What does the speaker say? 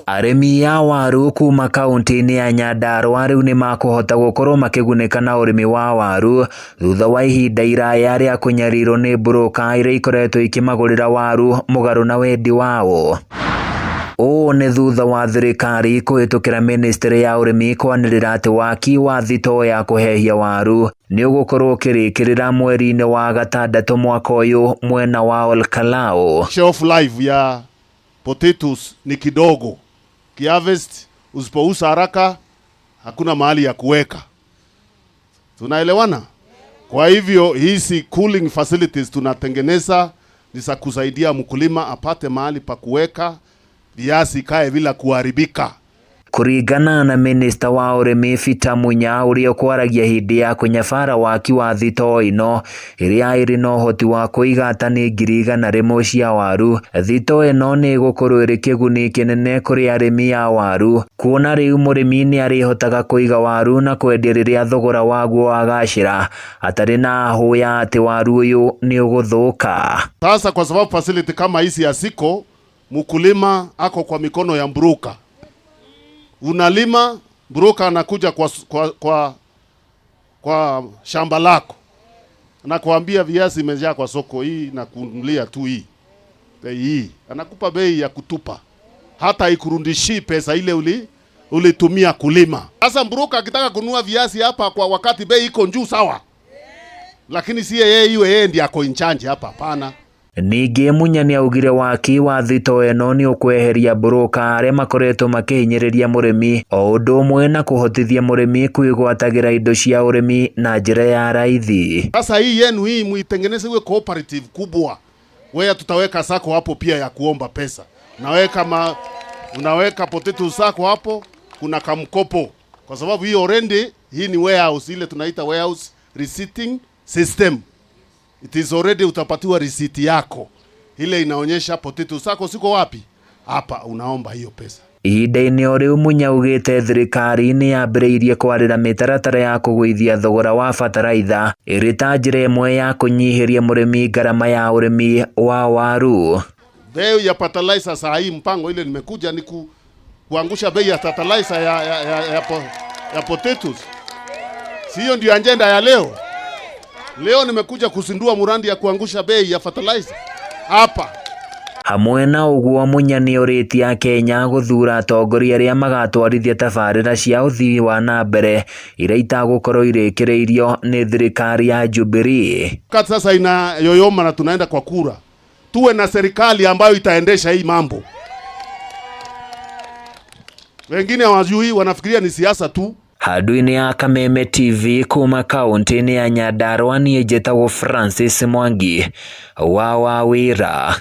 Arĩmi a waru kuma kauntĩ-inĩ ya Nyandarua rĩu nĩmakũhota gũkorwo makĩgunĩka na ũrĩmi wa waru thutha wa ihinda iraya rĩa kũnyarirwo nĩ broker iria ikoretwo ikĩmagũrĩra waru mũgarũ na wendi wao. Ũũ nĩ thutha wa thirikari kũhĩtũkĩra ministry ya ũrĩmi kwanĩrĩra atĩ waki wa thitoo ya kũhehia waru nĩ ũgũkorwo ũkĩrĩkĩrĩra mweri-inĩ wa gatandatũ mwaka ũyũ mwena wa Olkalau. Shelf life ya potatoes ni kidogo. Kiharvest usipouza haraka hakuna mahali ya kuweka. Tunaelewana? Kwa hivyo hizi cooling facilities tunatengeneza ni za kusaidia mkulima apate mahali pa kuweka viazi ikae bila kuharibika. Kũringana na minista wa ũrĩmi Peter Munya ũrĩa ũkwaragia hĩndĩ ya kũnyabara waki wa thitoo ĩno ĩrĩa ĩrĩ na ũhoti wa kũiga tani 100,000 cia waru, thitoo ĩno nĩ ĩgũkorwo ĩrĩ kĩguni kĩnene kũrĩ arĩmi a waru kuona rĩu mũrĩmi nĩ arĩhotaga kũiga waru na kwendia rĩrĩa thogora waguo wagacĩra hatarĩ na hũya atĩ waru ũyũ nĩ ũgũthũka. Sasa kwa sababu facility kama hizi haziko, mkulima ako kwa mikono ya broker. Unalima, broker anakuja kwa shamba lako anakuambia viazi imejaa kwa soko hii na kununulia tu hii bei hii, anakupa bei ya kutupa, hata ikurudishii pesa ile ulitumia kulima. Sasa broker akitaka kununua viazi hapa kwa wakati bei iko juu, sawa, lakini si yeye iwe yeye ndiye ako in charge hapa, hapana. Ningĩ Munya nĩaugire waki wa thitoo ĩno nĩ ũkweheria broker arĩa makoretwo makĩhinyĩrĩria mũrĩmi o ũndũ ũmwe na kũhotithia mũrĩmi kwĩgwatagĩra indo cia ũrĩmi na njĩra ya raithi. Sasa hii yenu hii muitengeneze iwe cooperative kubwa, wea tutaweka sacco hapo pia ya kuomba pesa. Unaweka potato sacco hapo, kuna kamkopo, kwa sababu hii already hii ni warehouse, ile tunaita warehouse receipting system. It is already utapatiwa receipt yako ile inaonyesha potato zako ziko wapi, hapa unaomba hiyo pesa. Ihinda-inĩ o rĩu Munya augĩte thirikari nĩ yambĩrĩirie kwarĩra mĩtaratara ya kũgũithia thogora wa bataraitha ĩrĩ ta njĩra ĩmwe ya kũnyihĩria mũrĩmi ngarama ya ũrĩmi wa waru. Bei ya fertilizer saa hii, mpango ile nimekuja ni kuangusha bei ya fertilizer ya potatoes. Sio ndio agenda ya leo? Leo nimekuja kuzindua murandi ya kuangusha bei ya fertilizer hapa. Hamwe na ũguo Munya nĩorĩtie akenya gũthura atongoria arĩa magatwarithia tabarĩra cia ũthii wa na mbere iria itagũkorwo irĩkĩrĩirio nĩ thirikari ya Jubilee. Wakati sasa inayoyoma na tunaenda kwa kura, tuwe na serikali ambayo itaendesha hii mambo. Wengine hawajui, wanafikiria ni siasa tu. Handũ-inĩ ya Kameme TV kuma kaunti-inĩ ya Nyandarua niĩ njĩtagwo Francis Mwangi wa Wawĩra.